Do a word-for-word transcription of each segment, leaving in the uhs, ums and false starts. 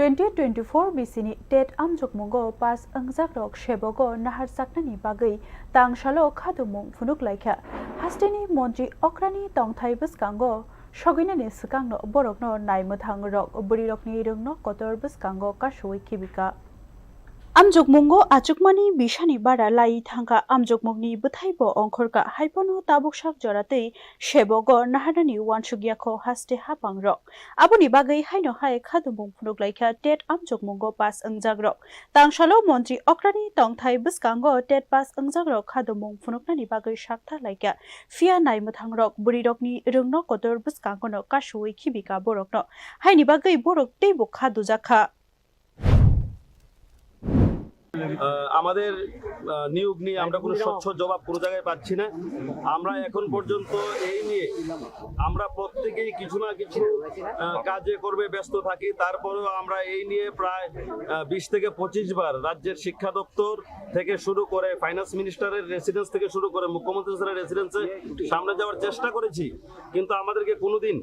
Twenty twenty-four bisini TET amjokmungo pass wngjakrok sebogo naharjaknani bagwi tangsalo khadumung phunuk laikha. Hasteni montri okrani tongthai bwskango soginani swkangno borokno naimwthangrok bwrwirokni rwngno kotor bwskango kasuwi khibika. Amjokmungo achukmani bisani bara lai thangkha, amjokmungni bwthaibo ongkhorkha, haiphano tabuksak joratwi sebogo naharnani uansukya kho haste hapangrok. Aboni bagwi haino hai khadumung phunuk laikha TET amjokmungo pass wngjakrok. Tangsalo montri okrani tongthai bwskango TET pass wngjakrok khadumung phunuknani bagwi sakthar laikha. Phiya naimwthangrok bwrwirokni rwngno kotor bwskangono kasuwi khibika borokno. Haini bagwi borok teibo kha dujakha. আহ, আমাদের আহ, নিয়োগ নিয়ে আমরা কোনো স্বচ্ছ জবাব কোনো জায়গায় পাচ্ছি না। আমরা এখন পর্যন্ত এই নিয়ে আমরা প্রত্যেকেই কিছু না কিছু আহ, কাজে কর্মে ব্যস্ত থাকি। তারপরেও আমরা এই নিয়ে প্রায় বিশ থেকে পঁচিশ বার রাজ্যের শিক্ষা দপ্তর থেকে শুরু করে ফাইন্যান্স মিনিস্টারের রেসিডেন্স থেকে শুরু করে মুখ্যমন্ত্রী স্যারের রেসিডেন্সে সামনে যাওয়ার চেষ্টা করেছি, কিন্তু আমাদেরকে কোনোদিন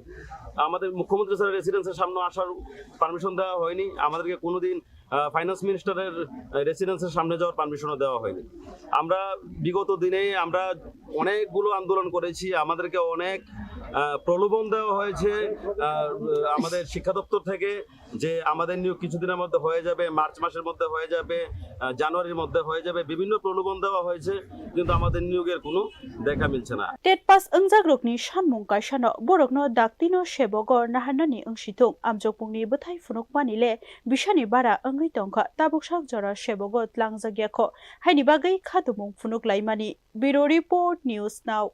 আমাদের মুখ্যমন্ত্রী স্যারের রেসিডেন্সের সামনে আসার পারমিশন দেওয়া হয়নি। আমাদেরকে কোনোদিন ফাইন্যান্স মিনিস্টারের রেসিডেন্সের সামনে যাওয়ার পারমিশনও দেওয়া হয়নি। আমরা বিগত দিনে আমরা অনেকগুলো আন্দোলন করেছি, আমাদেরকে অনেক আহ, প্রলোভন দেওয়া হয়েছে আহ, আমাদের শিক্ষা দপ্তর থেকে, যে আমাদের নিয়োগ কিছুদিনের মধ্যে হয়ে যাবে, মার্চ মাসের মধ্যে হয়ে যাবে, আহ, জানুয়ারির মধ্যে হয়ে যাবে, বিভিন্ন প্রলোভন দেওয়া হয়েছে, কিন্তু আমাদের নিয়োগের কোনো দেখা মিলছে না। TET pass wngjakrokni sanmung kaisano borokno daktino sebogo naharnani wngsithung, amjokmungni bwthai phunukmani le bisani bara wngwi tongkha, tabuksak jora sebogo tlangjakya kho, haini bagwi khadumung phunuk laimani. Bureau Report, News Now.